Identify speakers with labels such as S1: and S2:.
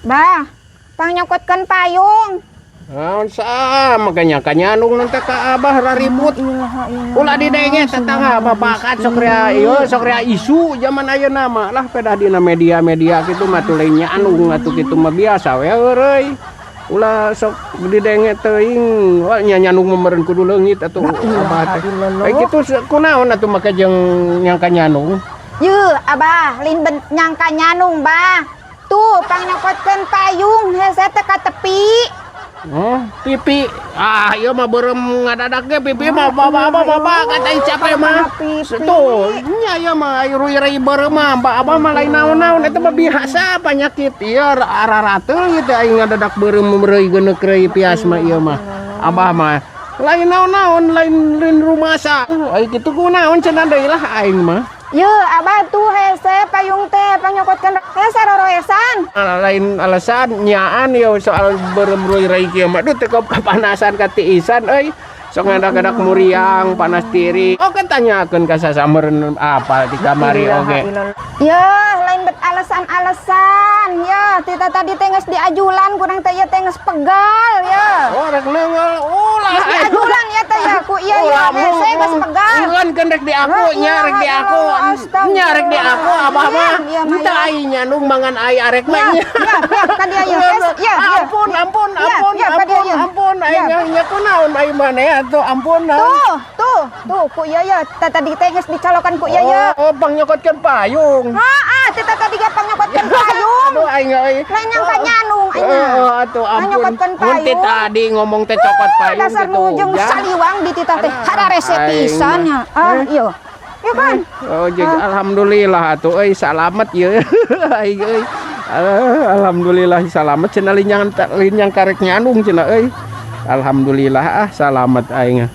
S1: Bah, pangnyokotkeun payung.
S2: Naon sama kanya kanyandung nanti ka Abah raribut. Ulah didenge tetangga babakan sok rea ieu, sok rea isu zaman ayeuna mah lah, pedah dina media-media kitu mah tuluy nyandung atuh, kitu mah biasa we heureuy. Ulah sok didenge teuing, wah nya nyandung mah meureun kudu leungit atuh Abah teh. Eh, kitu kunaon atuh make jeung nyangka nyandung?
S1: Yuh, Abah, lain ben nyangka nyanung, Bah. Tuh, pangnyokotkeun payung hese teh ka tepi.
S2: Oh, pipi. Ah, ieu mah beureum ngadadak ge pipi mah bapak abah bapak kata capek mah.
S1: Pipi.
S2: Tuh, nya ieu mah ruy-ruy beureum mah, Mbak, abah mah lain naon-naon, eta mah biasa penyakit. Ieu ararateul gitu aing ngadadak beureum reuy geuneuk reuy pias mah ieu mah. Abah mah lain naon-naon, lain lain rumasa. Ai kitu kunaon cenah deui lah aing mah.
S1: Yuh, Abah, tuh hese payung teh pangnyokotkeun hese roroesan.
S2: Ah, lain alasan nyaan ya soal beureum ruy reuy kieu mah. Duh, teu kepanasan katiisan euy. Sok ngadak-ngadak muriang, panas tiri. Oke, tanyakeun ka sasameureun apa di kamari oge.
S1: Ya, lain bet alasan-alasan. Ya, tita tadi teh geus diajulan kurang teh ieu teh geus pegal ya.
S2: Oh, rek neunggeul ulah.
S1: Geus diajulan ya teh ya ku ieu ya hese geus pegal.
S2: Engkeun keun rek di aku nya, rek di aku. Nya rek di aku Abah mah. Henteu, ai nyandung mangan ai arek mah
S1: Ya,
S2: nya.
S1: ya, ya, ka dia ya. Hes, ya, ya.
S2: Ampun, ampun,
S1: Ya,
S2: ampun,
S1: ya, ka dia
S2: ampun,
S1: ya.
S2: Ampun, ai
S1: Ya.
S2: nya nya kunaon ai maneh atuh, ampun naon.
S1: Tuh, tuh, tuh, ku ieu ya. Tah tadi teh geus dicalokan ku ieu ya.
S2: Oh, pangnyokotkeun payung.
S1: Heeh, tita tadi ge pangnyokotkeun payung.
S2: Aduh, aing euy.
S1: Lain nyangka nyanung aing mah.
S2: Oh, atuh ampun.
S1: Nyokotkeun
S2: Mun ti
S1: payung.
S2: Tadi ngomong teh cokot payung
S1: Dasar
S2: gitu.
S1: nu jeung
S2: Ya.
S1: saliwang di tita teh hararese
S2: Aing
S1: pisan
S2: mah.
S1: Nya. Ah, iya. Iya kan?
S2: Oh, jadi alhamdulillah atuh euy, salamet ye. Aing euy. Ah, alhamdulillah salamet cenah, linyang linyang karek nyandung cenah euy. Alhamdulillah ah, salamet aing.